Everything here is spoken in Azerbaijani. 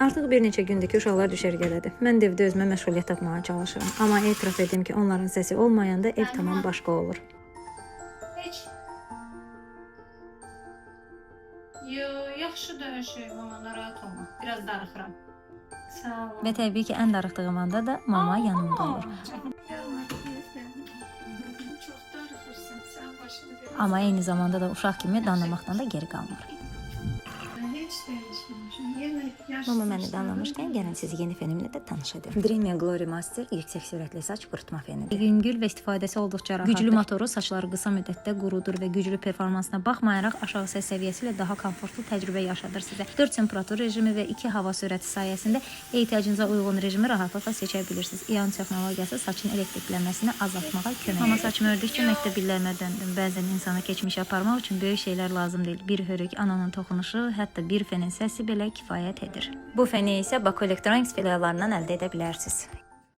Artıq bir neçə gündür ki, uşaqlar düşərgədədir. Mən də evdə özümə məşğuliyyət tapmağa çalışıram. Amma etiraf edim ki, onların səsi olmayanda ev tamam başqa olur. Heç. Yo, yaxşıdır hər şey, mama, narahat olma. Biraz darıxıram. Sağ ol. Və təbii ki, ən darıxdığım anda da mama yanımda olur. Çox darıxırsan, sən başını biraz. Amma eyni zamanda da uşaq kimi danlamaqdan da geri qalmır. Heç dəyişməmişim. Yenə yaş Mama məni saçlarım. danlamışkən gəlin sizi yeni fenimlə də tanış edim. Dreamy Glory Master yüksək sürətli saç qurutma fenidir. Yüngül və istifadəsi olduqca rahatdır. Güclü motoru saçları qısa müddətdə qurudur və güclü performansına baxmayaraq aşağı səs səviyyəsi ilə daha komfortlu təcrübə yaşadır sizə. 4 temperatur rejimi və 2 hava sürəti sayəsində ehtiyacınıza uyğun rejimi rahatlıqla seçə bilirsiniz. İon texnologiyası saçın elektriklənməsini azaltmağa kömək edir. Amma saçımı ördükcə məktəb illərimə döndüm. Bəzən insanı keçmişə aparmaq üçün böyük şeylər lazım deyil. Bir hörük, ananın toxunuşu, hətta bir fenin səsi belə kifayət edir. Bu feni isə Baku Electronics filiallarından əldə edə bilərsiniz.